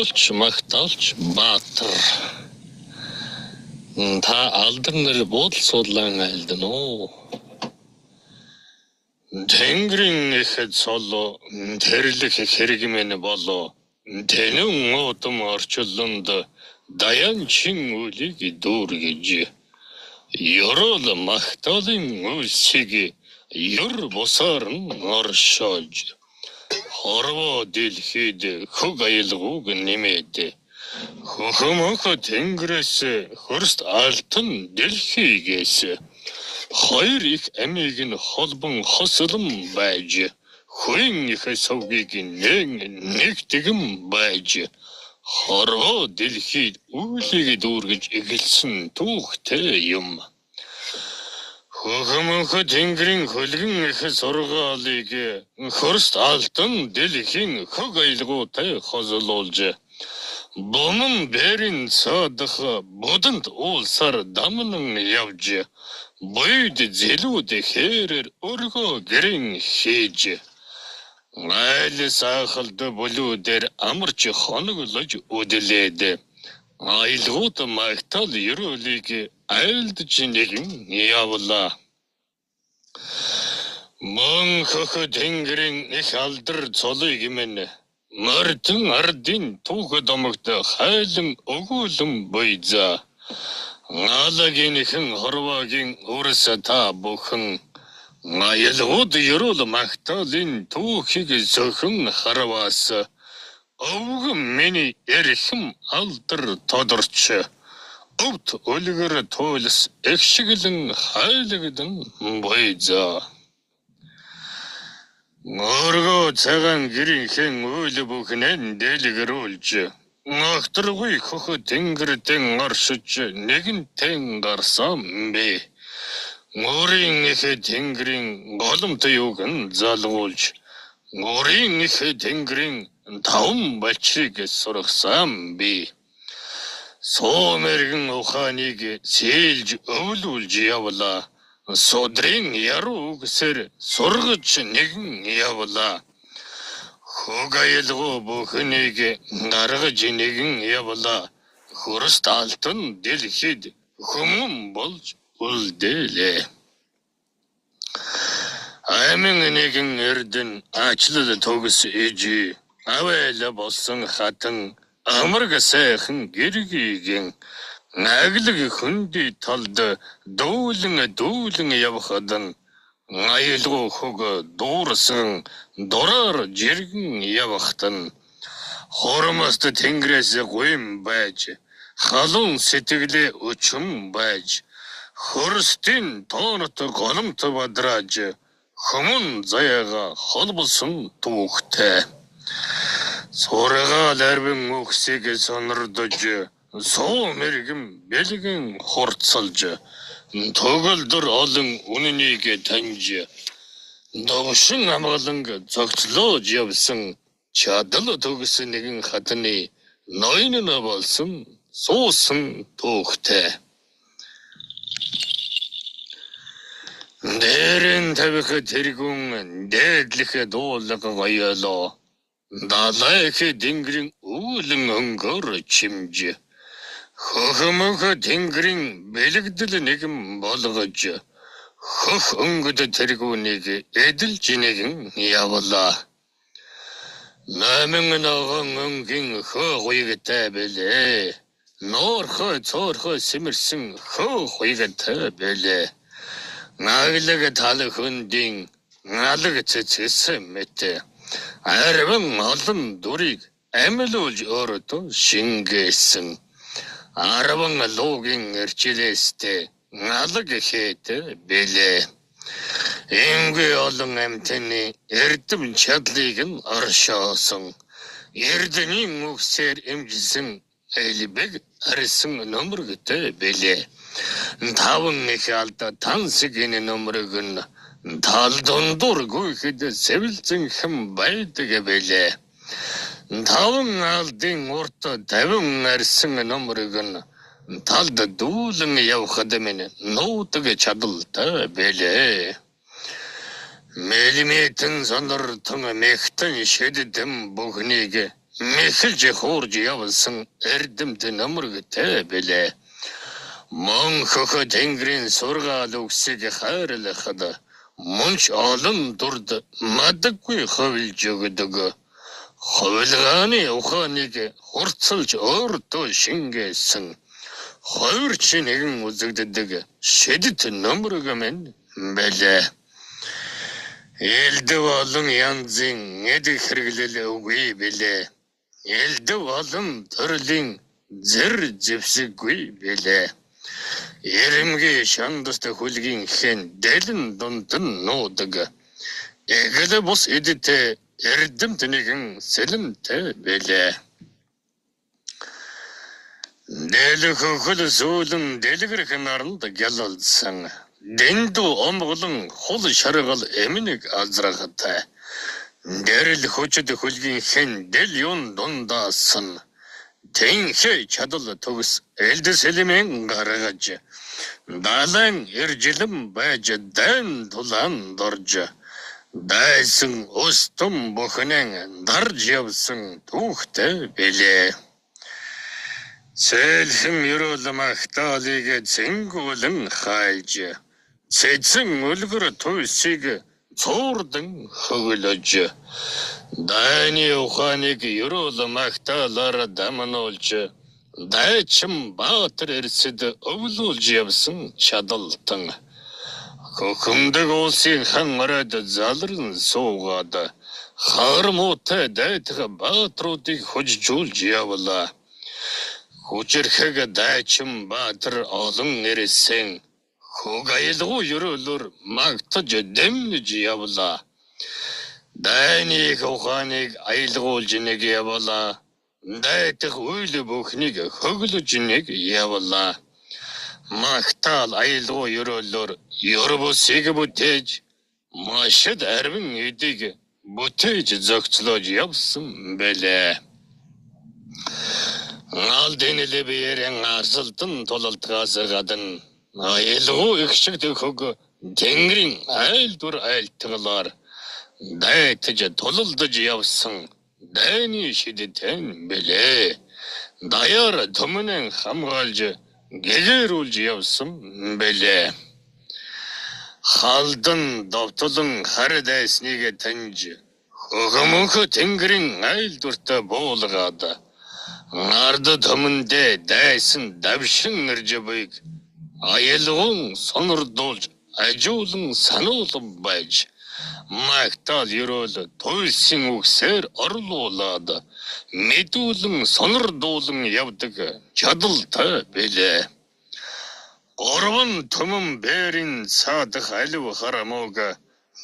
Ерөөлч Магтаалч Баатар. Та алдар нэр буудал суудлан айлдана уу? Тэнгэрийн их цол тэрлэх хэрэг минь бол тэнэн удам орчлонд даянчин үлийг дүүргэж ерөөл магтаалын үйлсийг ер бусаар нь оршоож хорвоо дэлхийд хөг аялгауг нэмээд хөхөмөх тэнгэрээс хөрст алтан дэлхийгээс хоёр их амийг нь холбон хосолон байж хувийн их сувгийг нээн нэгтгэн байж хорвоо дэлхийд үйлийг дүүргэж эхэлсэн түүхтэй юм. Хөхөмөх тэнгэрийн хөлгөн их сургаалыг хөрст алтан дэлхийн хөг аялгаутай хосолуулж бомон бэрийн цаадах буданд уулсаар дамнан явж буйд зэлүүд хээрээр өргөө гэрэн хийж айл саахалд бүлүүдээр амарч хоноглож үдлээд аялгууд магтаал ерөөлийг айлдж нэгэн явлаа. Мөн хөх тэнгэрийн их алдар цолыг минь мордон ардын түүх домогт хайлан өгүүлэн буйзаа. Алагийнхэн хорвоогийн үрс та бүхэн аялгууд ерөөл магтаалын түүхийг зөхөн харваас өвгөн миний эрхэм алдар тодорч өвд үлгэр туйлс эгшиглэн хайлагдан буйзаа. Өргөө цагаан гэрийнхэн үйл бүхнээ дэлгэрүүлж огторгүй хөх тэнгэртэн оршиж нэгэнтэн гарсан бэ. Өөрийн их тэнгэрийн голомт юуг нь залгуулж өөрийн их тэнгэрийн таван балчрыг сургасан би. Суумэргэн ухааныг сээлж өвлүүлж явлаа. Судрын яруу үгсээр сургаж нэгэн явлаа. Хөг аялгау бүхнийг гаргаж нэгэн явлаа. Хөрст алтан дэлхийд хүмүүн болж үлдээлээ. Аймын нэгэн эрдэн ачлал төгс ижи авайл болсон хатан амарг сайхан гэргийгэн аглаг хөндөй талд дүүлэн дүүлэн явхад аялгау хөг дуурсан дураар жиргэн явахад нь хормост тэнгэрээс гуйн байж халуун сэтгэлээ өчм байж хөрстийн тоонот голомт бадрааж хүмүүн заяага холбосон түүхтэй. Сургаал арвин үгсийг сонирдож суу мэргэм бэлгэн хурцлж төгөлдөр олон үнэнийг таньж догшин амгаланг зохицлоож явсан чадал төгс нэгэн хатны ноён нь болсон суусан түүхтэй. Дээрэн тавих тэргүүн дээдлэх дуулга гоёлоо. Далай их тэнгэрийн үүлэн өнгөөр чимж хөхөмөх тэнгэрийн бэлэгдэл нэгэн болгож хөх өнгөд тэргүүнийг эдэлж нэгэн явлаа. Номин ногоон өнгийн хөө гуйгтай бэлээ. Нуурхой цөөрхой сэмэрсэн хөө гуйгтай бэлээ. Наглаг тал хөндийн налаг цэцгэсэн мэт арвин олон дүрийг амьлуулж өөртөө шингээсэн. Арван луугийн эрчилээстэй налаг хээт бэлээ. Ингүй олон амьтны эрдэм чадлыг нь оршоосон. Эрдэнийн үгсээр эмжсэн элбэг арьсан нөмрөгтэй бэлээ. Таван их алда тансаг энэ нөмрөг нь тал дундуур гүйхэд сэвэлзэн хэм байдаг бэлээ. Таван алдын урт тавин арьсан нөмрөг нь талд дүүлэн явхад минь нуудаг чадалтай бэлээ. Мэлмитэн сонортон мехтэн шидэдэн бүхнийг мэхэлж хуурж явсан эрдэмт нөмрөгтэй билээ. Мөн хөхө тэнгэрийн сургаал үгсийг хайрлахад мөнч олон дурд мадаггүй ховилж өгдөг. Хувилгааны ухааныг хурцлж өөртөө шингээсэн хувирч нэгэн үзэгддэг шидэт нөмрөг минь билээ. Элдв олон янзын эд хэрэглэл үгүй билээ. Элдв олон төрлийн зэр зэвсэггүй билээ. Эрэмгийн шандаст хүлгийн хэн дэлэн дунд нь нуудаг. Эгэл бус эдтэй эрдэмт нэгэн сэлэмтэй билээ. Дэлэх хөл сүүлэн дэлгэрэх наранд гялалзсан. Дэндүү омголон хул шаргал эмнэг азрахтай. Дэрэл хүчит хөлгийн хэн дэл юун дундаасан. Тэнхээ чадал төгс элд сэлмэн гаргаж далайн эржилэн байж дайн тулаан дорж дайсан өстөн бүхнэн дарж явсан түүхтэй билээ. Цээлхэм ерөөл магтаалыг цэнгүүлэн хайлж цэцэн үлгэр туйсыг цуурдан хөглөж дайны ухааныг ерөөл магтаалаар дамнуулж дайчин Баатар эрсэд өвлүүлж явсан чадалтан хөхөмдөг улсын хан оройд залран суугаад хар муутай дайтах баатруудыг хожжуулж явлаа. Хүчирхэг дайчин Баатар олон ирсэн хөг аялгау ерөөлөөр магтаж дэмнэж явлаа. Дайны ухааныг аялгуулж нэг явлаа. Дайтах үйл бүхнийг хөглөж нэг явлаа. Магтаал аялгау ерөөлөөр ер бусыг бүтээж машид арвин эдийг бүтээж зохицлож явсан бэлээ. Налдын лэбэрэн асалтан тулалтгаас гадна аялгау их шиг хөг тэнгэрийн айл дүр айлтгалаар дайтаж тулалдаж явсан дайны шидтэн бэлээ. Даяар төмөнэн хамгаалж гэгэрүүлж явсан бэлээ. Халдан довтлон хар дайсныг таньж хөгмөнхө тэнгэрийн айл дүртэ буулгаад нард төмөндөө дайсан давшин ирж буйг аялгуун сонордуулж ажуулан сануулан байж магтаал ерөөл туйлсын үгсээр орлуулад мэдүүлэн сонордуулан явдаг чадалтай билээ. Гурван төмөн бээрийн цаадах алив харамууг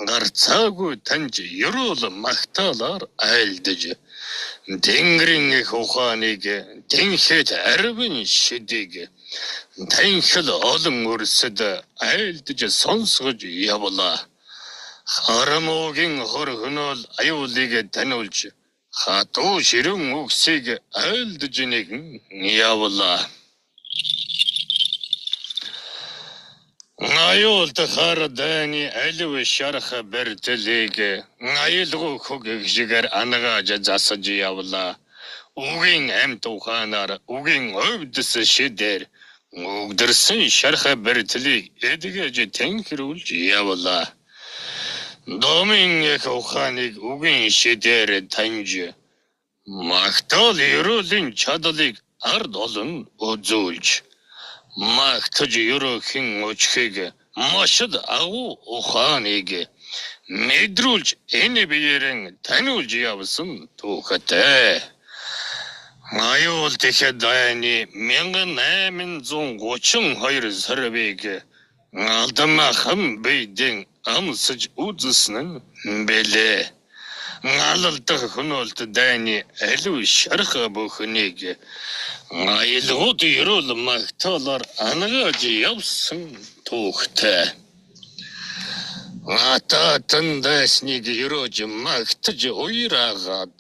гарцаагүй таньж ерөөл магтаалаар айлдаж тэнгэрийн их ухааныг тэнхэд арвин шидийг танхил олон өрсөд айлдаж сонсгож явлаа. Харамуугийн хор хөнөөл аюулыг таниулж хатуу ширүүн үгсийг айлдаж нэгэн явлаа. Аюулт хар дайны алив шарах бэртэлийг аялгау хөг шигээр анагааж засаж явлаа. Үгийн амьд ухаанаар үгийн өвдөс шидээр өгдөрсөн шарах бэртэлийг эдгэж тэнхрүүлж явлаа. Домын их ухааныг үгийн шидээр таньж магтаал ерөөлийн чадлыг ард олон үзүүлж магтаж ерөөхин өчхийг машид агуу ухааныг мэдрүүлж энэ биеэрэн таниулж явсан түүхтэй. Аюул тэхэд дайны 1832 сарвыг алдамахан бийдэн амсаж үзсэн нь бэлээ. Алалдах хөнөөлт дайны алив шарх бүхнийг аялгууд ерөөл магтаалаар анагааж явсан түүхтэй. Атаатан дайсныг ерөөж магтаж уяраагаад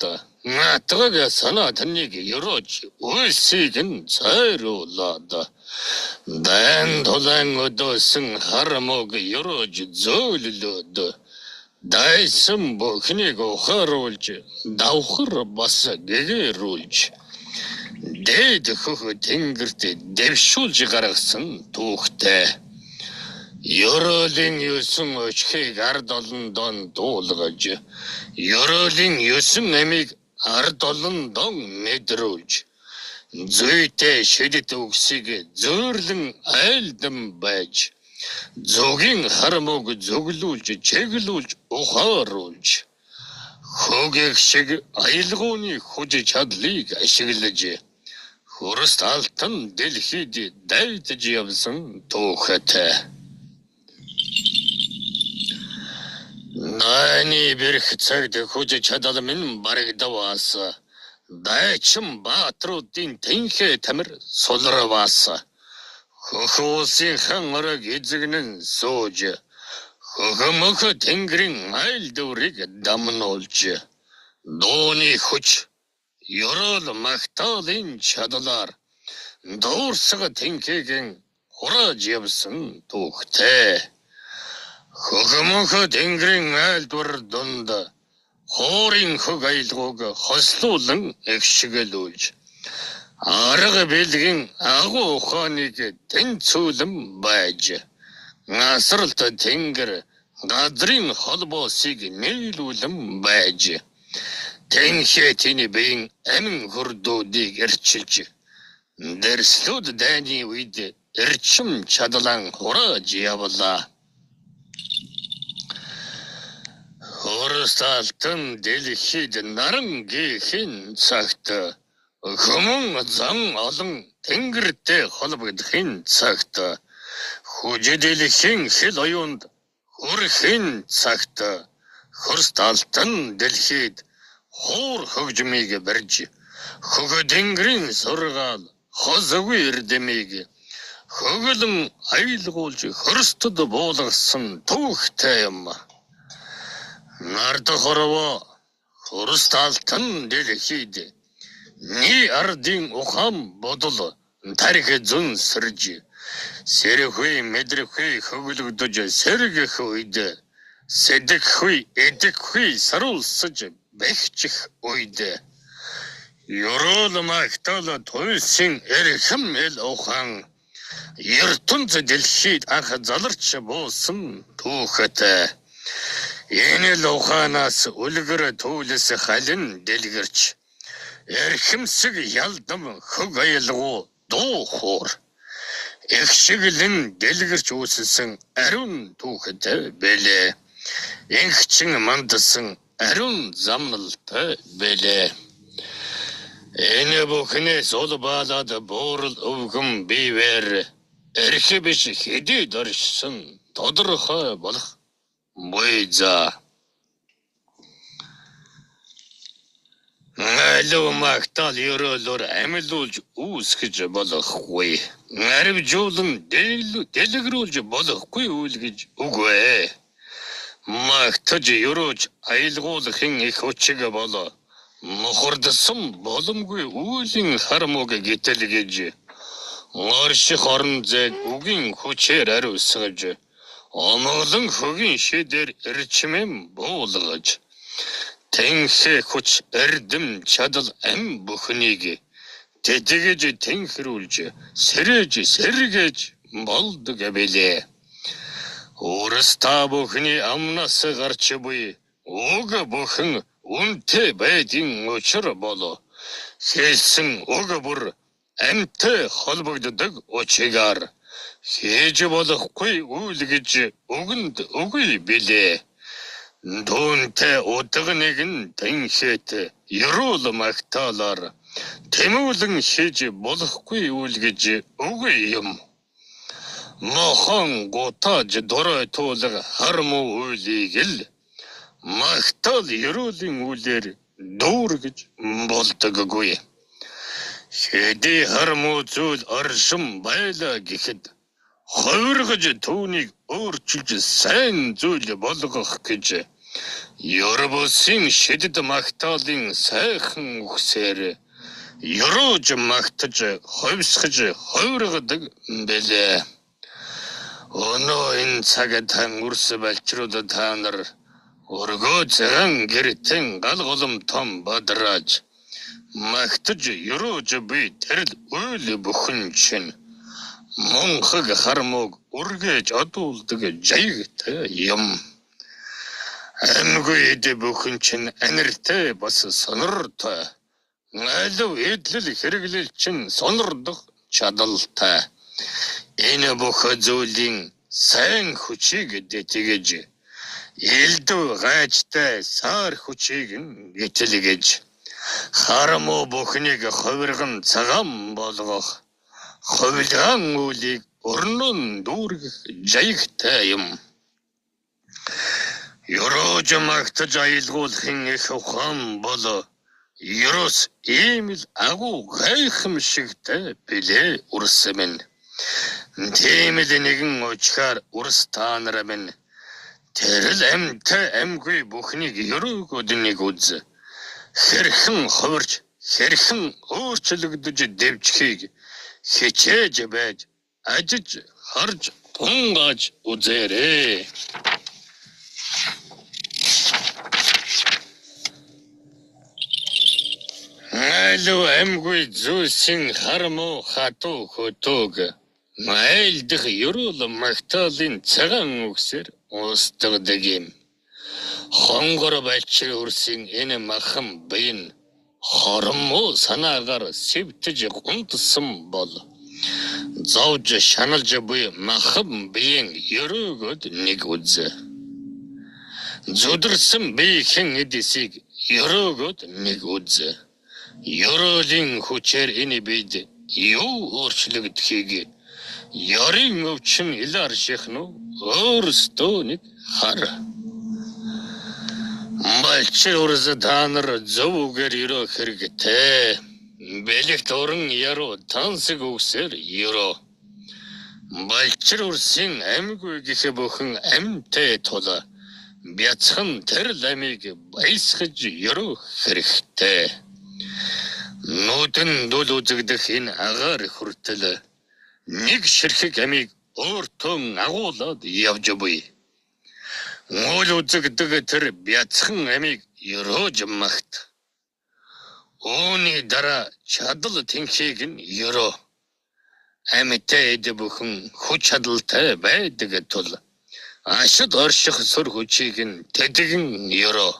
натгаг санаа таныг ерөөж үйлсийг нь цайруулад дайн тулаан өдөөсөн хар мууг ерөөж зөөллөөд Дайсан бүхнийг ухааруулж, давхар бас гэгэрүүлж, дээд хөх тэнгэрт дэвшүүлж гаргасан түүхтэй. Ёроолын 9 өчхийг ард олондон дуулгаж, ёроолын 9 амийг ард олондон мэдрүүлж, зүйтэй шидэт үгсийг зөөрлөн айлдан байж, зүгийн харамууг зөвлүүлж, чиглүүлж, ухааруулж, хөгийг шиг аялгууны хүч чадлыг ашиглаж, хөрст алтан дэлхийд дайтаж явсан түүхтэй. Дайны бэрх цагт хүч чадал минь барагдаваас, дайчин баатруудын тэнхээ тамир сулраваас, хөх улсын хан орог эзэгнэн сууж, хөхмөх тэнгэрийн айл дүүрийг дамнуулж, дууны хүч ёроол магтаалын чадлаар дуурсаг тэнхээгийн хурааж явсан түүхтэй. Хөхмөх тэнгэрийн айлдвар дунд хуурын хог аялгууг хослуулан эгшгэлүүлж, арга бэлгийн агуу ухааныг тэнцвүүлэн байж, насралт тэнгэр газрын холбоосыг нийлүүлэн байж, тэнхээ биеийн амин хөрдүүдийг эрчилж, дэрслүүд дайны үед эрчим чадлан хурааж явлаа. Хөрст алтан дэлхийд наран гихийн цагт хүмүүн зан олон тэнгэртэй холбогдохын цагт хүж дэлхийн хэл оюунд хүрэхийн цагт хөрст алтан дэлхийд хуур хөгжмийг барьж, хөх тэнгэрийн сургаал хосгүй эрдэмийг хөглөн аялгуулж хөрсдөд буулгасан түүхтэй юм. Нард хорвоо хөрст алтан дэлхийд ни ардын ухаан бодол тарих зун сэрж, сэрхүй мэдрэхүй хөглөгдөж сэргэх үед, сэдэхүй эдэхүй саруулсаж бэхжих үед, ёроол магтаал туйсын эрхэм эл ухаан ертөнц дэлхийд анх заларч буусан түүхтэй. Энэ л ухаанаас үлгэр түүлс халин дэлгэрч, эрхэмсэг ялдам хог аялгуу дуу хуур эгшиглэн дэлгэрч үүссэн ариун түүхтэй бэлээ. Инхчин мандсан ариун замналтай бэлээ. Энэ бүхнээс ул баалаад буурал өвгөн бивэр эрх биш хэдий доршсон тодорхой болох буйза. Алив магтаал ёроолоор амилуулж үүсгэж болохгүй. Наривжуулан дэлгэрүүлж болохгүй үйл гэж үгүй. Магтаж ёроож аялгуулахын их хүчиг бол мухардсан боломгүй үүлийн харамууг гítэлгэж, орших орон зайг үгийн хүчээр ариусгаж, омоглон хөгийн шидээр эрчмэн буулгаж, тэнхээ хүч эрдэм чадал ам бүхнийг тэтгэж тэнхрүүлж, сэрэж сэргээж болдог билээ. Өөрс та бүхний амнаас гарч буй уг бүхэн үнэтэй байдгийн учир бол хэлсэн уг бүр амьтай холбогддог учигаар хийж болохгүй үйл гэж үгэнд үгүй билээ. Түүнтэй удаг нэгэн тэнхээт ёроол магтаалаар тэмүүлэн хийж болохгүй үйл гэж үгүй юм. Мохон гутаж дорой туулга хар муу үйлийг л магтаал ёроолын үйлээр дүүргэж болдоггүй. Хэдий хар муу зүйл оршин байлаа гэхэд хувиргаж түүнийг өөрчилж сайн зүйл болгох гэж Ёробосын шидэд магтаалын сайхан үгсээр ёроож магтаж хувьсгаж хувиргадаг билээ. Өнөө энэ цаг тан үрс балчрууд та нар Өргөө цагаан гэртэн гал голом том бадрааж магтаж ёроож буй тэрл үйл бүхэн чинь мунхаг хармууг үргэж одуулдаг жаягтай юм. Амьгүй эд бүхэн чинь аниртай бас сонортой. Алив эдлэл хэрэглэл чинь сонордох чадалтай. Энэ бүх зүйлийн сайн хүчийг тэтгэж, элдв гайжтай саар хүчийг нь гэтэлгэж, харамуу бүхнийг хувирган цагаан болгох, хувилгаан үлийг өрнөн дүүргэх жаягтай юм. Ёроож магтаж аялгуулахын их ухаан бол ерөөс ийм л агуу гайхамшигтай билээ үрс минь. Тийм л нэгэн очихаар үрс та нар минь тэр л амьтай амьгүй бүхнийг ёроогод нэг үз. Хэрхэн хувирч, хэрхэн өөрчлөгдөж дэвжихийг хичээж байж ажиж харж тунгааж үзээрэй. Алив амьгүй зүйлсийн хармуу хатуу хөтөөг айлдах ёроол магтаалын цагаан үгсээр устгадаг юм. Хонгор балчир үрсийн энэ махан бие нь хормоо санаагаар сэвтэж гунтсан бол зовж шаналж буй махан биеийн ёроогод нэг үз. Зүдэрсэн биеийн эдисийг ёроогод нэг үз. Ёроолын хүчээр энэ бид юу өөрчлөгдөхийг ёрын өвчин илаарших нь өөрсдөө нэг хар. Балчир үрс та нар зөв үгээр ёроо хэрэгтэй. Бэлэгт уран яруу тансаг үгсээр ёроо. Балчир үрсийн амьгүй гэх бүхэн амьтай тул бяцхан тэр амийг баясгаж ёроо хэрэгтэй. Нүдэн дүл үзэгдэх энэ агаар хүртэл нэг ширхэг амийг өөртөө агуулад явж буй. Үл үзэгдэг тэр бяцхан амийг ёроож магт. Үүний дараа чадал тэнхийг нь ёроо. Амьтай эд бүхэн хүч чадалтай байдаг тул ашид орших сүр хүчийг нь тэтгэн ёроо.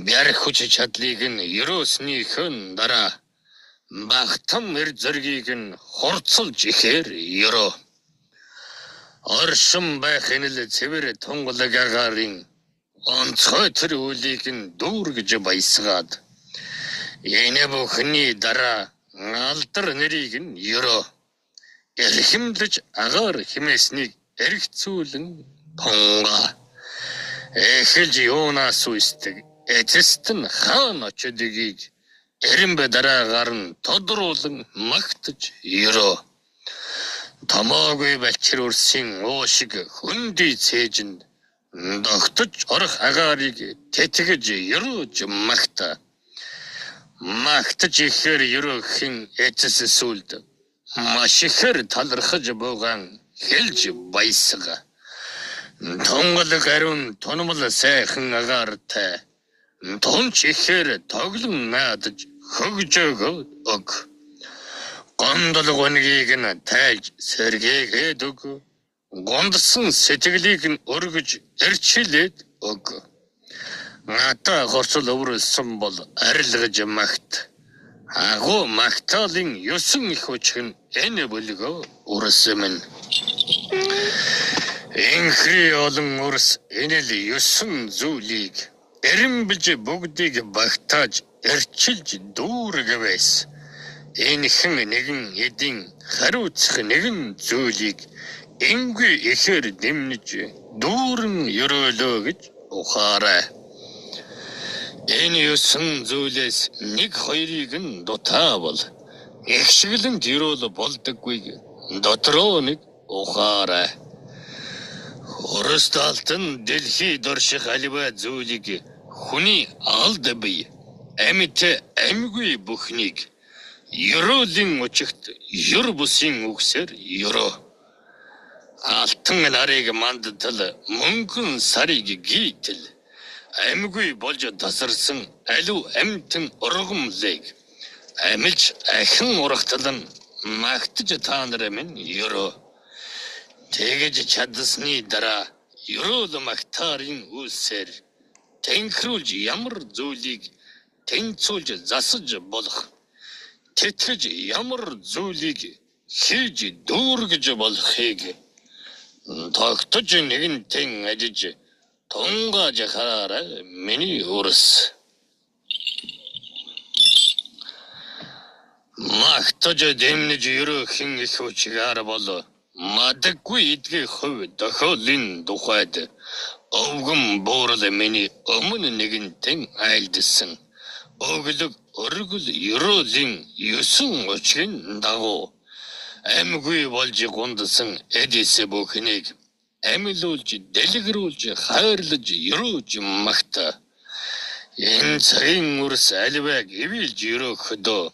Бяр хүч чадлыг нь ёрооснийхөө дараа багтам эр зэргийг нь хурцлж ихээр ёроо. Оршин байх энэ л цэвэр тунгалаг агаарын онцгой тэр үлийг нь дүүргэж баясгаад энэ бүхний дараа алдар нэрийг нь ёроо. Эрхэмлэж агаар химээснийг эргцүүлэн тунгаа. Эхэлж юунаас үйсдэг эцэст нь хаана очдгийг эренбэ дараагаар нь тодруулан магтаж ёроо. Томоогүй балчир үрсийн уу шиг хөндөй цээжинд догтож орох агаарыг тэтгэж ёроож магта. Магтаж ихээр ёроохын эцэс сүлд маш ихээр талархаж буугаан хэлж баясга. Тунгалаг ариун тунмал сайхан агаартай тунч ихээр тоглон наадаж хөгжөөгөө өг. Гондол гунгийг нь тайлж сэргээгээд өг. Гондсон сэтгэлийг нь өргөж эрчилээд өг. Надаа хорцол өвөрөлсөн бол арилгаж магт. Агуу магтаалын ёсон их хүч нь энэ бүлгөө үрсэн минь. Инхри олон үрс энэ л ёсон зүйлийг эренбилж бүгдийг багтааж эрчилж дүүргэвэс. Энэхэн нэгэн эдийн хариуцах нэгэн зүйлийг энгүй ихээр нэмнэж дүүрэн ёроолоо гэж ухаарай. Энэ ёсон зүйлээс нэг хоёрыг нь дутаавал ихшиглэн ёроол болдоггүйг дотроо нэг ухаарай. Хөрөстөлтөн дэлхий дорших аливаа зүйлийг хүний алд бие амьт амьгүй бүхнийг ёроолын өчигт ёр бусын үгсээр ёроо. Алтан нарыг мандтал мөнгөн сарыг гийтэл Амьгүй болж тасарсан аливаа амьтан ургамлыг амилж ахин урагтал нь магтаж та нарын минь ерөө. Тэгэж чадсаны дараа ерөөл магтаарын үйлсээр тэнхрүүлж ямар зүйлийг тэнцвүүлж засаж болох, тэтгэж ямар зүйлийг хийж дүүргэж болохыг тогтож нэгэнтэн ажиж тунгааж хараарай, миний өрс. Магтаж дэмнэж ерөөхин их хүчээр бол мадаггүй эдгэх хувь тохиолын тухайд өвгөн буурал миний өмнө нэгэнтэн айлдсан. Өглөг өргөл ерөөлийн 9 учрын дагуу амьгүй болж гундсан эд эс бүхнийг амилуулж, дэлгэрүүлж, хайрлаж, ерөөж магтаа. Энэ цагийн үрс аливааг ивэлж ерөөхөдөө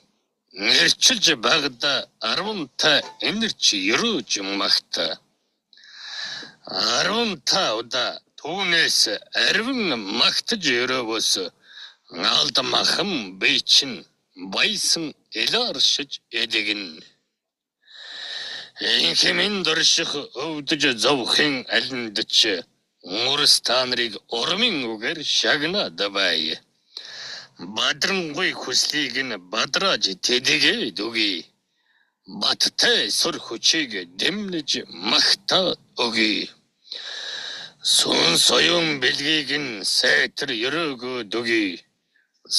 нэрчилж багада 15 энерч ерөөж магтаа. 15 удаа түүнээс ариван магтаж ерөөвс алд махан бие чинь баясан илааршиж эдгэн. Инхэмэн дөрших өвдөж зовхын алинд ч Мөрс та нарыг урмын үгээр шагнаад бай. Бадрангүй хүслийг нь бадрааж тэдэгээд өгье. Баттай сүр хүчийг дэмнэж магтаа өгье. Сүнс оюун бэлгийг нь сайтар ерөөгөөд өгье.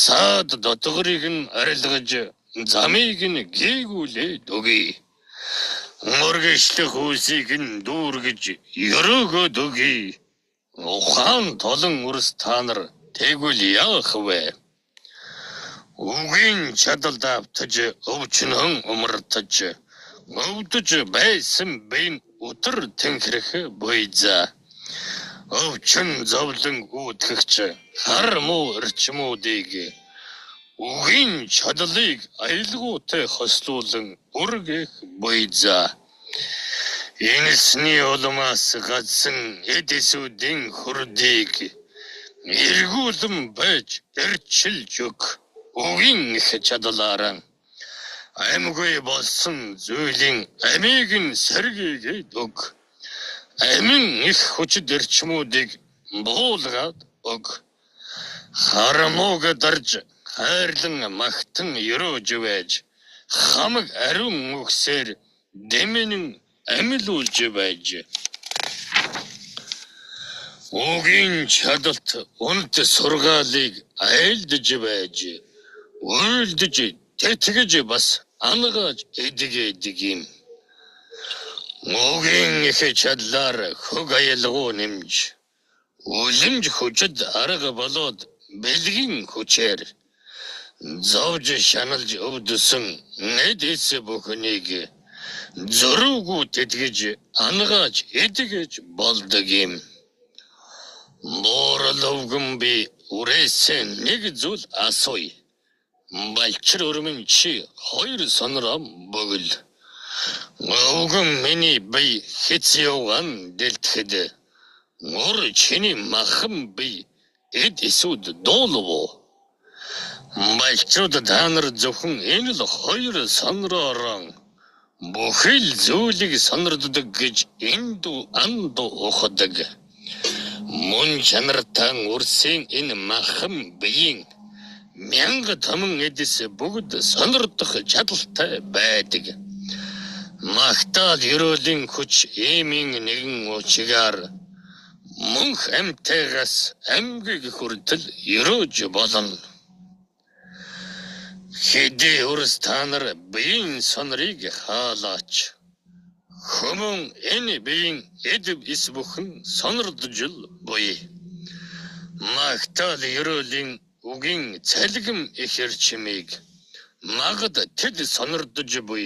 Саад дотгорыг нь арилгаж замыг нь гээгүүлээд өгье. Мөргөжлөх үйлсийг нь дүүргэж ерөөгөөд өгье. Ухаан толон үрс та нар тэгвэл яах вэ? Үгийн чадалд автаж өвчнөн умартаж өвдөж байсан бийн өтөр тэнхрэх буйзаа. Өвчин зовлон үүдгэгч хар муу эрчмүүдийг үгийн чадлыг аялгуутай хослуулан үргэх буйзаа. Энэсний улмаас гадсан эд эсүүдийн хурдыг эргүүлэн байж эрчилж өг. Үгийн их чадлаараа амьгүй болсон зүйлийн амийг нь сэргээгээд өг. Амин их хүчит эрчмүүдийг буулгаад өг. Харамууг дарж хайрлан магтан ерөөж байж хамаг ариун үгсээр дэмэнэн амилуулж байж үгийн чадалт үнэт сургаалыг айлдж байж уйлдж тэтгэж бас ангааж эдгээдэг юм. Үгийн их чадлаар хөг аялгуу нэмж үлэмж хүчит арга болоод бэлгийн хүчээр зовж шаналж өвдөсөн эд эс бүхнийг зөрүүгүй тэтгэж ангааж эдгэж болдог юм. Буурал өвгөн би үрээсээ нэг зүйл асууя. Балчир өрмөн чи хоёр сонроо бөгөл. Өвгөн миний бие хэц явган дэлтгэхэд мөр чиний махан бие эд эсүүд дуулав уу? Балчрууд та нар зөвхөн энэ л хоёр сонроороо бүхэл зүйлийг сонирддог гэж энд анд ухдаг. Мөн чанартай үрсийн энэ махан биеийн мянга томон эдэс бүгд сонирдох чадалтай байдаг. Магтаал ерөөлийн хүч иймийн нэгэн учигаар мөнх амьтайгаас амьгийг хүртэл ерөөж болно. Хэдий үрс та нар биеийн сонорыг хаалаач. Хүмүүн энэ биеийн эд эс бүхэн сонордож л буй. Магтаал ерөөлийн үгийн цалгим их эрчмийг магад тэд сонордож буй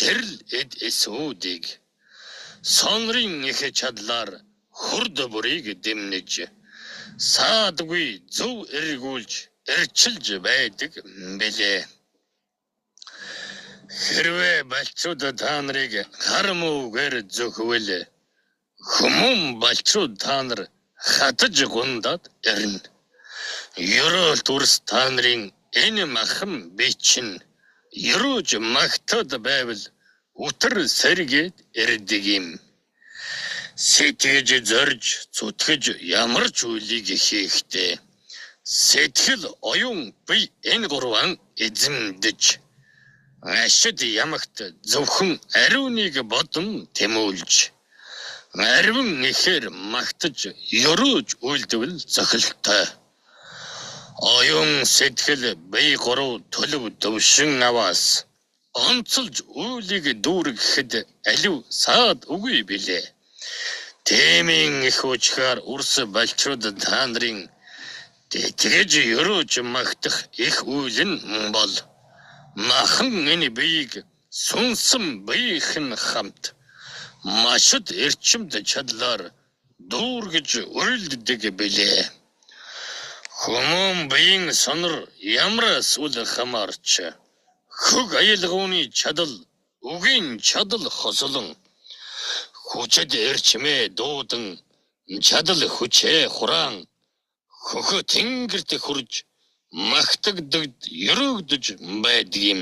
тэр л эд эсүүдийг сонрын их чадлаар хурд бүрийг дэмнэж саадгүй зөв эргүүлж эрчилж байдаг билээ. Хэрвээ балчууд та нарыг хар муугаар зөхвөл хүмүүн балчууд та нар хатаж гундаад ирнэ. Ерөөл дүрс та нарын энэ махан бие чинь ерөөж магтаад байвал үтэр сэргээд ирдэг юм. Сэтгэж зорж зүтгэж ямар ч үйлийг хийхдээ сэтгэл оюун бие энэ гурван эзэмдэж ашид ямагт зөвхөн ариуныг бодон тэмүүлж ариван ихээр магтаж ерөөж үйлдвэл зохилтой. Оюун сэтгэл бие гурав төлөв төвшин аваас онцолж үйлийг дүүргэхэд алив саад үгүй билээ. Тэмийн их уучгаар үрс балчрууд та нарын тэтгэж ерөөж магтах их үйл нь бол махан энэ биеийг сүнсэн биеийнх нь хамт машид эрчимд чадлаар дүүргэж уйлддаг билээ. Хүмүүн биеийн сонор ямраас үл хамаарч хөг аялгауны чадал үгийн чадал хосолон хүчит эрчмээ дуудан чадал хүчээ хураан хөхө тэнгэрт хүрж магтагддаг ерөөгдөж байдаг юм.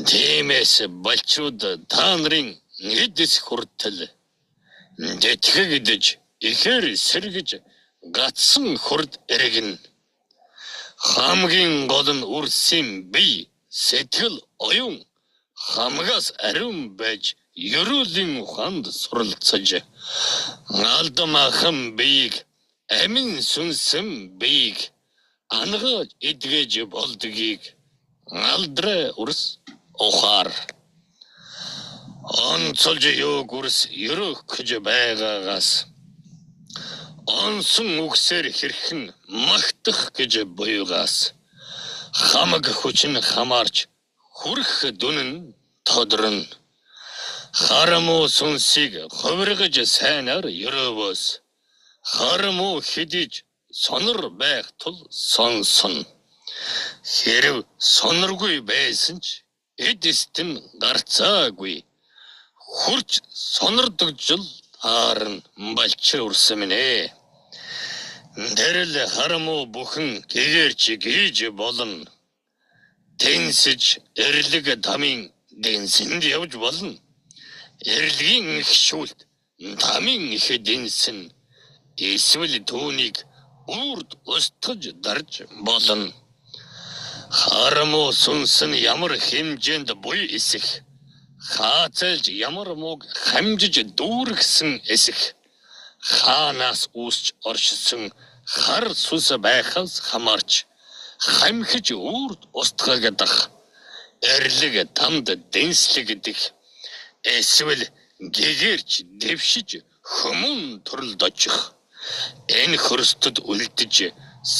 Тиймээс балчууд та нарын эд эс хүртэл тэтгэгдэж ихээр сэргэж гацсан хурд эргэнэ. Хамгийн гол нь үрсийн бие сэтгэл оюун хамгаас ариун байж ерөөлийн ухаанд суралцаж алдан махан биеийг амин сүнсэн биеийг анагааж эдгэж болдгийг алдраа үрс ухаар. Онцолж юуг үрс ерөөх гэж байгаагаас онсон үгсээр хэрхэн магтах гэж буйгаас хамаг хүч нь хамаарч хүрх дүн нь тодорно. Хар муу сүнсийг хувиргаж сайнаар ерөөвөөс хар муу хэдиж сонор байх тул сонсон. Хэрв соноргүй байсан ч эд эст нь гарцаагүй хурж сонордогжл таарна балчир үрсэн минь ээ. Тэр л хар муу бүхэн гэгэрч гийж болно. Тэнсэж эрлэг тамийн дэнсэнд явж болно. Эрлэгийн их шүүлт тамийн их дэнсэн эсвэл түүнийг үрд устгаж дарж болно. Хар муу сүнс нь ямар хэмжээнд буй эсэх хаацайлж ямар мууг хамжиж дүүргэсэн эсэх хаанаас үүсч оршсон хар сүнс байхаас хамаарч хамхиж үрд устгагдах эрлэг тамд дэнслэгдэх эсвэл гэгэрч дэвшиж хүмүүн төрөлд очих энэ хөрсдөд үлдэж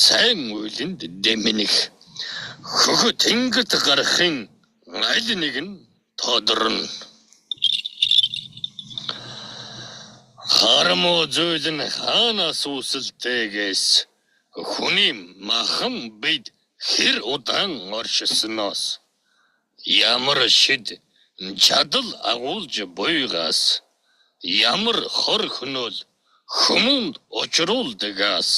сайн үйлэнд дэмнэх хөхө тэнгэрт гарахын аль нэг нь тодорно. Хар муу зүйл нь хаанаас үүсэлтэйгээс хүний махан бид хэр удаан оршсоноос ямар шид чадал агуулж буйгаас ямар хор хөнөөл хүмүүнд учруулдагаас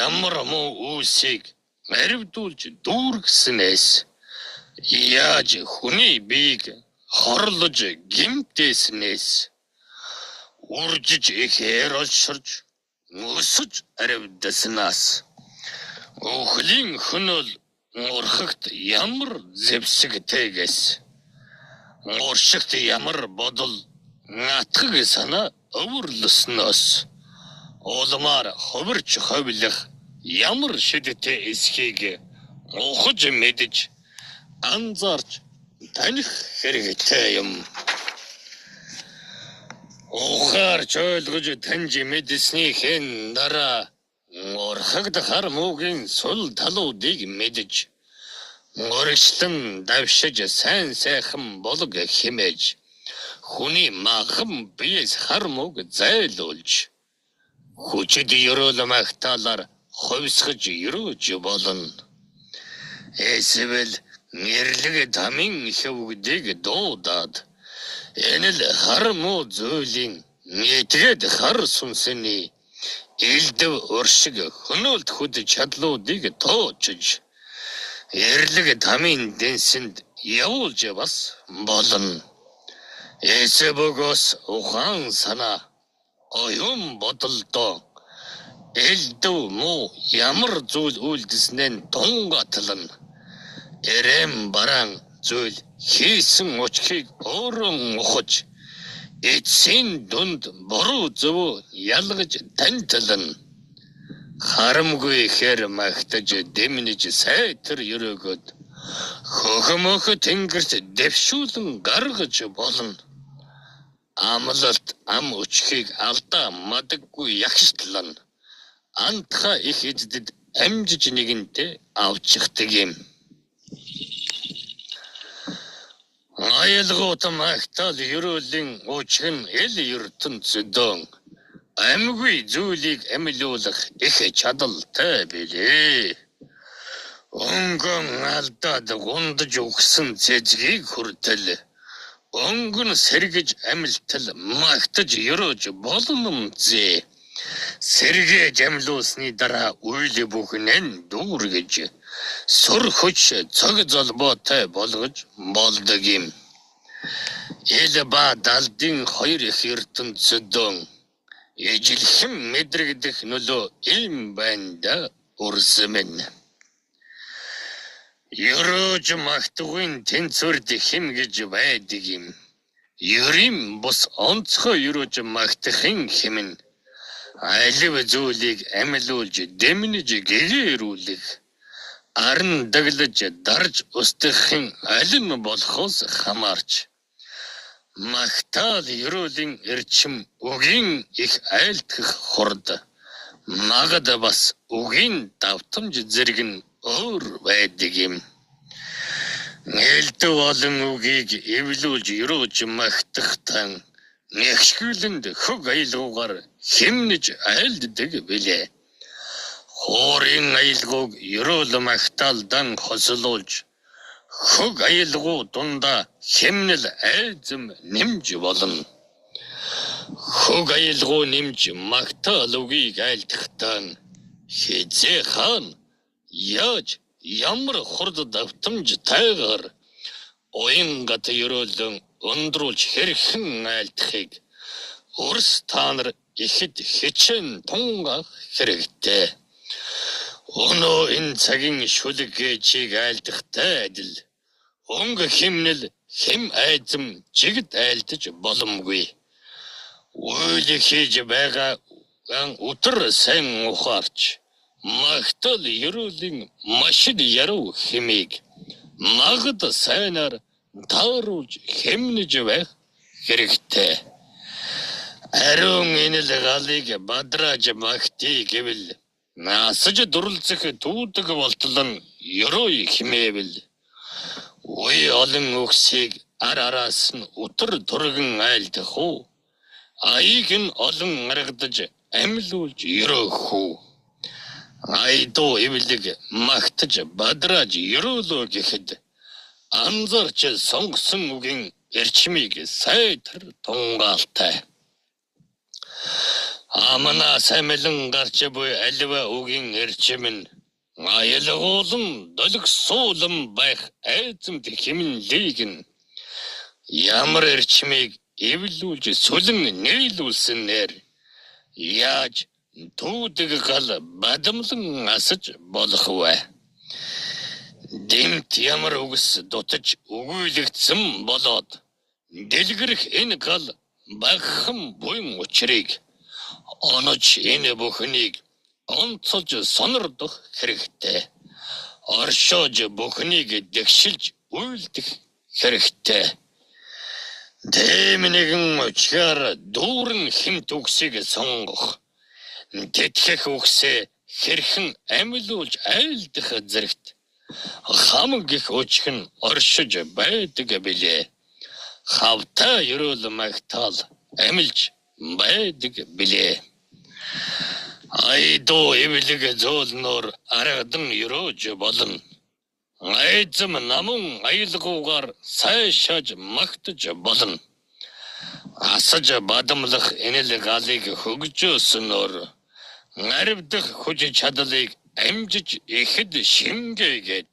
ямар муу үүсийг аривдуулж дүүргэснээс яаж хүний биеийг хорлож гэмтээснээс үржиж ихээр олширч өсөж аривдаснаас өхлийн хөнөөл урхагт ямар зэвсэгтэйгээс уршигт ямар бодол натхаг санаа өвөрлөснөөс улмаар хувирч ховлох ямар шидтэй эсхийг ухаж мэдэж анзаарч таних хэрэгтэй юм. Ухаарч ойлгож таньж мэдснийхэн дараа урхагд хар муугийн сул талуудыг мэдэж урагшлан давшиж сайн сайхан болго хэмээж хүний махан биес хар мууг зайлуулж хүчит ерөөл магтаалаар хувьсгаж ерөөж болно. Эсвэл нэрлэг тамийн хөвгдийг дуудаад энэ л хар муу зүйлийн этгээд хар сүнсний Элдэв уршиг хөнөөлт хүд чадлуудыг тоочж эрлэг тамийн дэнсэнд явуулж бас болно. Эсэ бөгөөс ухаан санаа оюун бодолдоо элдэв муу ямар зүйл үйлдэснээ тунгатлан эрэм бараан зүйл хийсэн учхийг өөрөө ухаж эцсийн дунд буруу зөвөө ялгаж таньтлана. Харамгүй ихээр магтаж дэмнэж сайтар өрөөгөөд хөхмөх тэнгэрт дэвшүүлэн гаргаж болно. Амлалт ам өчхийг алдаа мадаггүй ягштлана. Антха их эздэд амжиж нэгэнтээ авчихдаг юм. Аялгуут магтаал ерөөлийн өчгөн эл ертөнцөдөө амьгүй зүйлийг амилуулах их чадалтай билээ. Өнгөн алдаад гундаж үхсэн цэцгийг хүртэл өнгөн сэргэж амилтал магтаж ерөөж боломзээ. Сэргээж амилуулсны дараа үйл бүхнэн дүүргэж сүр хүч цог золбоотой болгож болдог юм. Ил ба далдын хоёр их ертөнцөдөө ижилхэн мэдрэгдэх нөлөө ийм байна да үрсэмэн. Ерөөж магтгүй тэнцвэрд хэм гэж байдаг юм. Ерийн бус онцгой ерөөж магтахын хэмнэ. Алив зүйлийг амилуулж дэмнэж гэгээрүүлэх арн даглаж дарж устгахын аль нь болохоос хамаарч магтаал ерөөлийн эрчим үгийн их айлтгах хурд магад бас үгийн давтамж зэрэг нь өөр байдаг юм. Нээлтэ болон үгийг эвлүүлж ерөөж магтах тан нэгшгүүлэнд хөг аялгуугаар хэмнэж айлддаг билээ. Хуурын аялгууг ерөөл магтаалдан хосолуулж хөг аялгуу дундаа хэмнэл айзам нэмж болно. Хөг аялгуу нэмж магтаал үгийг айлдахтаа хэзээ хаана яаж ямар хурд давтамжтайгаар уянгат ерөөлөн өндрүүлж хэрхэн айлдахыг өрс та нар ихэд хичээн тунгаах хэрэгтэй. Өнөө энэ цагийн шүлэг гээчийг айлдахтай адил өнгө хэмнэл хэм айзам жигд айлдаж боломгүй. Үйл хийж байгаа өтөр сайн ухаарч магтаал ерөөлийн машин яруу хэмийг магад сайнаар тааруулж хэмнэж байх хэрэгтэй. Ариун энэл галыг бадрааж магтъя гэвэл насаж дүрлцэх түүдэг болтол нь ерөөе химээвэл үе олон үгсийг ар араас нь өтөр түргэн айлдах уу? Аяыг нь олон аргадаж амилуулж ерөөх үү? Айдуу эвлэг магтаж бадрааж ерөөлөө гэхэд анзаарч сонгосон үгийн эрчмийг сайтар тунгаалтай. Амнаас амилан гарч буй аливаа үгийн эрчим нь аялгуулан долгисуулан байх айзамт хэмнэлийг нь ямар эрчмийг эвлүүлж сүлэн нийлүүлсэнээр яаж түүдэг гал бадамлан асаж болох вэ? Дэмт ямар үгс дутаж өгүүлэгдсэн болоод дэлгэрэх энэ гал багахан буян учрыг оноч энэ бүхнийг онцолж сонордох хэрэгтэй. Оршоож бүхнийг дэгшилж үйлдэх хэрэгтэй. Дэм нэгэн учгаар дүүрэн хэмт үгсийг сонгох, тэтгэх үгсээ хэрхэн амилуулж айлдах зэрэгт хамаг их өчх нь оршиж байдаг билээ. Хавтай ерөөл магтаал амилж байдаг билээ. Айдуу эвлэг зөөлнөөр аргадан ерөөж болно. Айзам намун аялгуугаар сайшааж магтаж болно. Асаж бадамлах энэл галыг хөгжөөснөөр Аривдах хүч чадлыг амжиж ихэд шингээгээд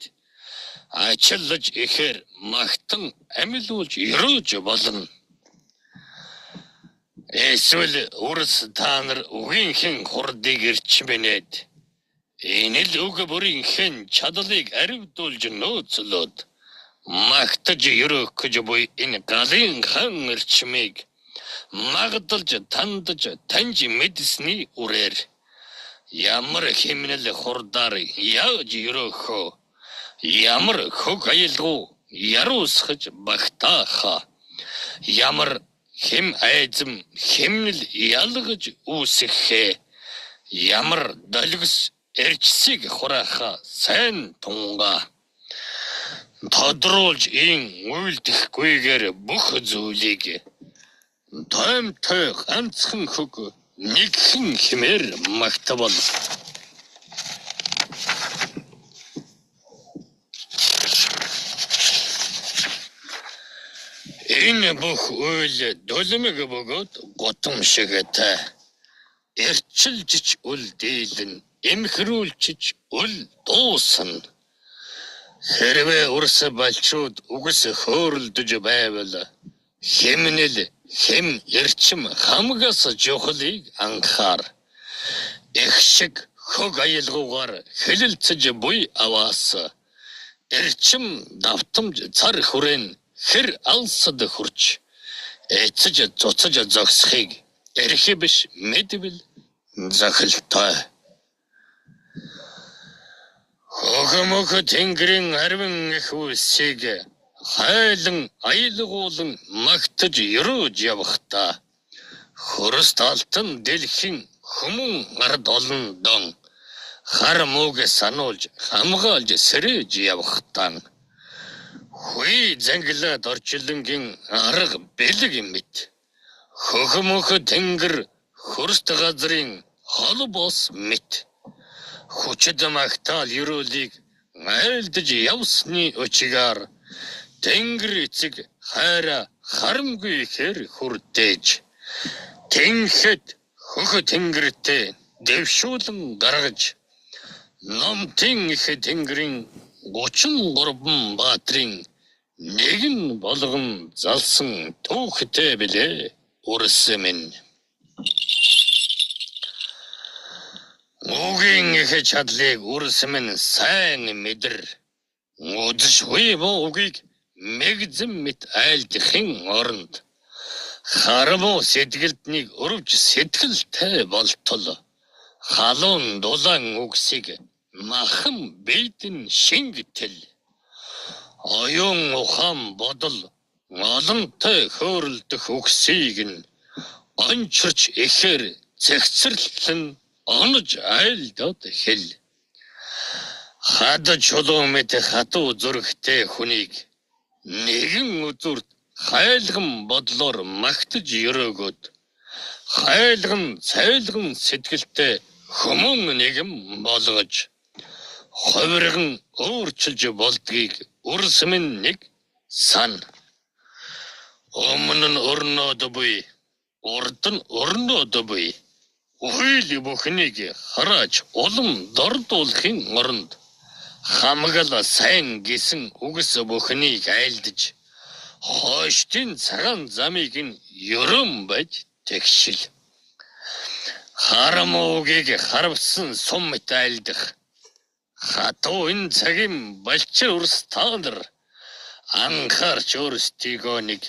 ачааллаж ихээр магтан амилуулж ерөөж болно. Эсвэл үрс та нар үгийнхэн хурдыг эрчмэнэд энэ л үг бүрийнхэн чадлыг аривдуулж нөөцлөөд магтаж ерөөх гэж буй энэ галын хан эрчмийг магдалж тандаж таньж мэдсэний үрээр ямар хэмнэл хурдаар яаж ерөөхөө, ямар хог аялгау яруусгаж багтаахаа, ямар хэм айзам хэмнэл ялгаж үүсгэхээ, ямар долгис эрчсийг хураахаа сайн тунгаа. Тодруулж ийн үйлдэхгүйгээр бүх зүйлийг тоймтой ганцхан хог нэгхэн хэмээр магтавал. Энэ бүх үйл долимог бөгөөд гутамшигтай. Эрчилжиж үл дийлэн, эмхрүүлчиж үл дуусна. Хэрвээ үрс балчууд үгс хөөрөлдөж байвал хэмнэл хэм эрчим хамгаас чухлыг анхаар. Их шиг хог аялгуугаар хэлэлцэж буй аваас эрчим давтамж цар хүрээн хэр алсад хурч эцэж цуцаж зогсохыг эрхий биш мэдвэл зохилтой. Хохомох тэнгэрийн ариван их үлсийг хайлан аялгуулан магтаж ерөөж явахдаа хөрст алтан дэлхийн хүмүүн ард олон дон хар мууг сануулж хамгаалж сэрэж явахдаа хүй зангилаад орчлонгийн арга бэлэг мэт хөхмөх тэнгэр хөрст газрын холбоос мэт хүчит магтаал ерөөлийг айлдаж явсны өчигаар тэнгэр эцэг хайраа харамгүй ихээр хүрдээж тэнхэд хөх тэнгэртэй дэвшүүлэн гаргаж номтын их тэнгэрийн 33 баатрын нэгэн болгон залсан түүхтэй билээ үрс минь. Үгийн их чадлыг үрс минь сайн мэдэр. Үзшгүй бо үгийг мэгзэн мэт айлдахын оронд харамуу сэтгэлднийг өрөвч сэтгэлтэй болтол халуун дулаан үгсийг махан бийдэн шингэтэл оюун ухаан бодол олонтой хөөрөлдөх үгсийг нь ончирч ихээр цэгцэрлэн онож айлдаад хэл. Хад чулуу мэт хатуу зүрхтэй хүнийг нэгэн үзүүрт хайлган бодлоор магтаж ерөөгөөд хайлган цайлган сэтгэлтэй хүмүүн нэгэн болгож хувирган өөрчилж болдгийг үрс минь нэг сан. Өмнө нь өрнөөд буй, урд нь өрнөөд буй үйл бүхнийг харааж улам дордуулахын оронд хамгал сайн гэсэн үгс бүхнийг айлдаж хойштын цагаан замыг нь ерөн байж тэгшил. Харамуугийг харавсан сум мэт айлдах хатуу энэ цагийн балчир үрс та нар анхаарч өөрсдийгөө нэг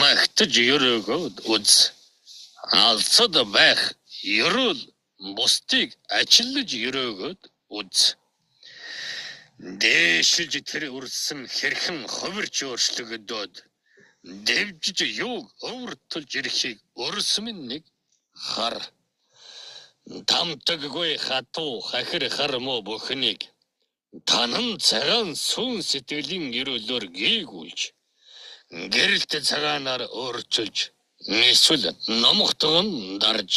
магтаж ерөөгөөд үз. Алсад байх ерөөл бусдыг ажиллаж ерөөгөөд үз. Дээшилж тэр үрсэн хэрхэн хувирч өөрчлөгдөөд дэвжиж юуг өвөртөлж ирэхийг өрс минь нэг хар. Тамтаггүй хатуу хахир хар муу бүхнийг танан цагаан сүүн сэтгэлийн ерөөлөөр гийгүүлж гэрэлт цагаанаар өөрчилж эсвэл номхотгон дарж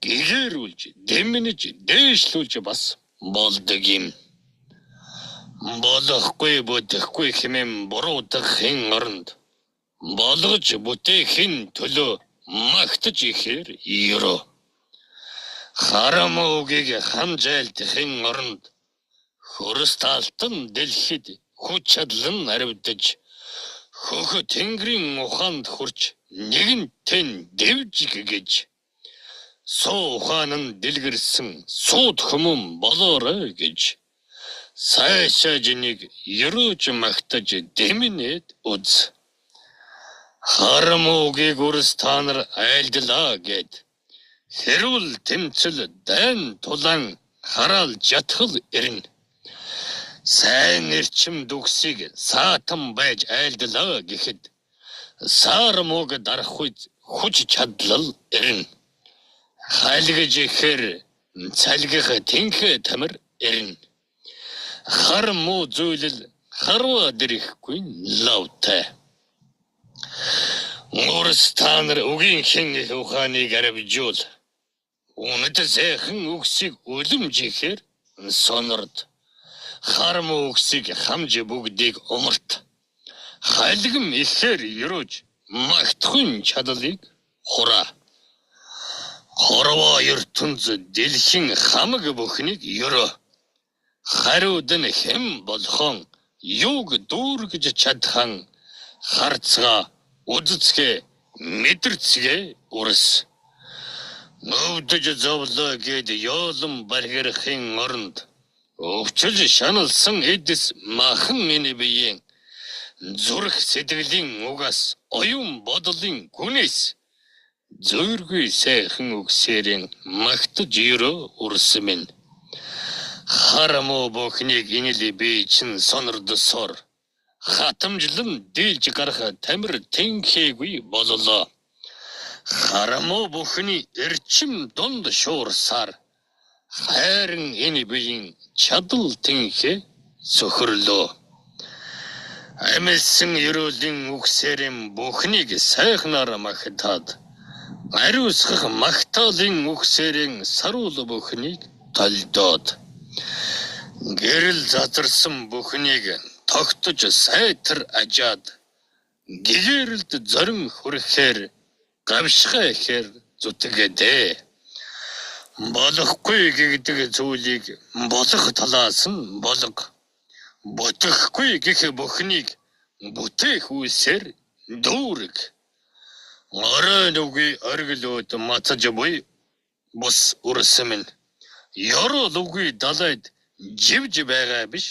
гэгэрүүлж дэмнэж дээшлүүлж бас болдог юм. Болохгүй бүтэхгүй хэмээн буруутгахын оронд болгож бүтээхийн төлөө магтаж ихээр ерөө. Харам үгийг хамжайлдахын оронд хөрсталтан дэлхийд хүч чадал нь аривдаж хөх тэнгэрийн ухаанд хүрч нэгэнтэн дэвжиг гэж суу ухаан нь дэлгэрсэн сууд хүмүүн болоорой гэж сайшаажныг ерөөж магтаж дэмнээд үз. Харам үгийг үрс та нар айлдлаа гэд хэрүүл тэмцэл дайн тулаан хараал жатхал ирнэ. Сайн эрчим дүгсийг саатан байж айлдлаа гэхэд сар мууг дарахгүй хүч чадлал ирнэ. Халигж ихээр цалгих тэнхээ тамир ирнэ. Хар муу зүйлэл харва дэрхгүй лавтай. Мөрс та нар үгийн хэн их ухааныг аривжуул. Үнэт сайхан үгсийг үлэмжихээр сонорд. Хар муу үгсийг хамж бүгдийг умарт. Халигм ихээр ерөөж магтахын чадлыг хураа. Хорвоо ертөнц дэлхийн хамаг бүхнийг ерөө. Хариуд нь хэн болгон юуг дүүргэж чадхан харцгаа үдцгээ мэдэрцгээ үрс. Өвдөж зовлоо гэд ёолон баргирахын оронд өвчл шаналсан эдис махан энэ биеийн зүрх сэтгэлийн угаас оюун бодлын гүнээс зөөргүй сайхан үгсээрэн магтаж ерөө үрсэн минь. Хар муу бүхнийг инэл би чин сонордсоор хатамжлан дийлж гарах тамир тэнхээгүй боллоо. Хар муу бүхний эрчим дунд шуурсаар хайрын энэ биеийн чадал тэнхээ сөхөрлөө. Амилсан ерөөлийн үгсээрэн бүхнийг сайхнаар магтаад ариусгах магтаалын үгсээрэн саруул бүхнийг толдоод гэрэл задарсан бүхнийг тогтож сайтар ажаад гэгэрэлд зорин хүрэхээр гавшгай ихээр зүтгээдээ. Болохгүй гэгдэг зүйлийг болох талаас нь болго. Бүтэхгүй гэх бүхнийг бүтээх үйлсээр дүүрэг. Оройн үгүй оргилөөд мацаж буй бус үрсэн минь. Ёроол үгүй далайд живж байгаа биш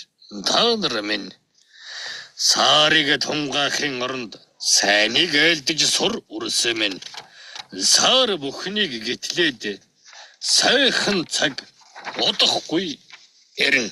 та нар минь. Сарыг тунгаахын оронд сайныг айлдаж сур үрсэн минь. Сар бүхнийг гэтлээд сайхан цаг удахгүй ирнэ.